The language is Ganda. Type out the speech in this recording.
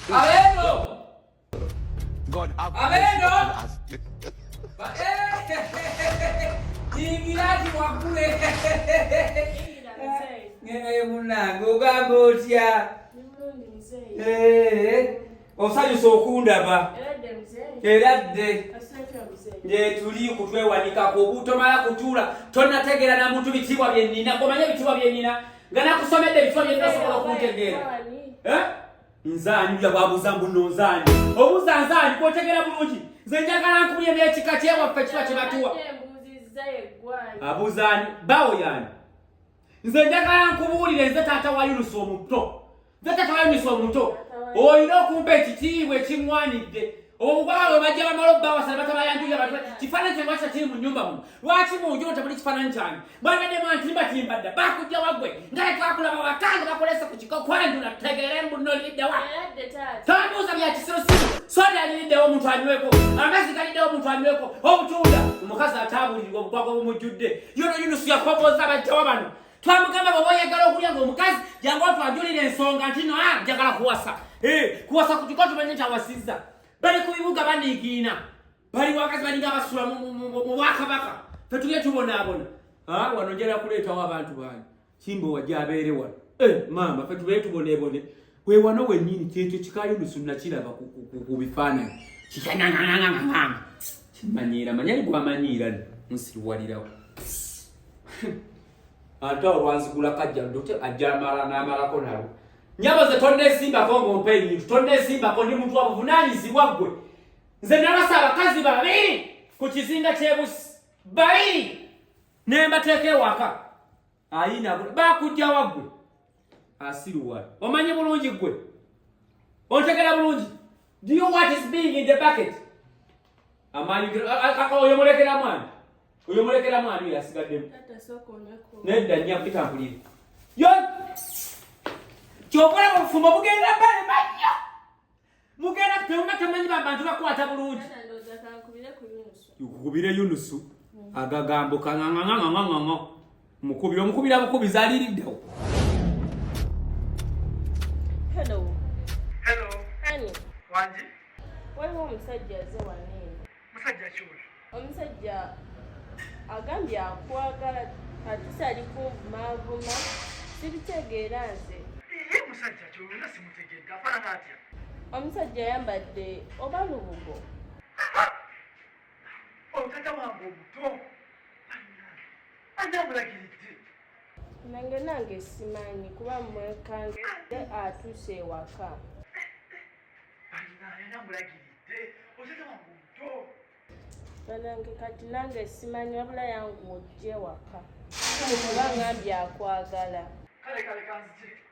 Abeeno! God have Abeeno! mercy upon us. Yingira nti waggule. Ngendayo munnange ogamba otya? Eh, osanyusa okundaba. Era dde. Gyetuli kutwewanikako obutomala kutuula tonnategeera na muntu bitiibwa bye nnina. Omanye ebitiibwa bye nnina nga nakusomedde ebitiibwa bye nnina osobola okuntegeera. Eh? Nzaani uya bwabuuza mbu nno nzaani obuuza nzaani kwotegera bulungi nze njagala nkubye ebyekika kyewaffe kiba kyebatuwa abuuzaani bawo yaani nze njagala nkubuulire nze taata wa yunusi omuto nze taata wa yunusi omuto olina okumpa ekitiibwa ekiŋwanidde obugwaba bwe bajja bamala obbawasa ne batabayanjulira bantu kifaananyi kyange lwaki tekiri mu nnyumba muno lwaki mu nju temuli kifaananyi kyange mwabadde mwantimbatimba dda bakujja waggwe nga tetwakulaba waka nga bakulese ku kiko kwanjula tutegeere mbu noliddewa tombuuza bya kisirusiru soda aliriddewo omuntu anyweko amazzi galiddewo omuntu anyweko obutunda omukazi ataabulirirwa obugwago bumujjudde yono yunusu yakoboza bajjawa bano twamugamba bwoba oyagala okulya nga omukazi jangu otwanjulira ensonga nti no ah, njagala kuwasa eh, kuwasa ku kiko tumanye nti awasizza bali ku bibuga baniigiina bali wakazi balinga abasula mu bwakabaka fe tulye tubonaabona ah, wano njala kuleetawo abantu bange kimbo wajja abeere wano eh, maama fe tubeere tuboneebone we wano wennyini kyekyo kikayunusu nakiraba ku bifaananyi kikanangangangangang kimanyiira manya ligwamanyiira nsiriwalirawo ate awo lwanzigula kajja ndote ajja amala n'amalako nalwo nyabo ze tonneesimbako ng'ompa ebintu tonneesimbako ndi muntu wa buvunaanyizibwa ggwe nze nalasa abakazi babiri ku kizinga ky'ebusi babiri ne mbateeka ewaka ayina bakujja wa ggwe asiruwala omanyi bulungi ggwe ontegera bulungi do you what is being in the bucket amaanyi oyo mulekera mwana oyo mulekera mwana oyo asigaddemu nedda nnya kutambulire yo kyokola mu bufumbo bugenda balema nnyo mugenda temuma temanyi babantu bakwata bulungi kukubire yunusu agagambo kaŋaŋaŋaŋaŋaŋo mukubira omukubira bukubizi aliriddewo Hello. Hello. Honey. Wangi? Waliwo omusajja aze wano eno. Musajja ki oyo? Omusajja agambye akwagala atuse ali kunvumaavuma sibitegeera nze. Ye musajja ki oyo nga simutegedde afaanana atya? Omusajja ayambadde oba lubugo. Oyo taata wange omuto. Ani amulagiridde? Nange nange simanyi kuba mwekangedde atuuse ewaka. Banange ani amulagiridde? Oyo taata wange omuto. Banange kati nange simanyi wabula yangu ojje ewaka. Kuba ngambye akwagala. Kale kale kanzije.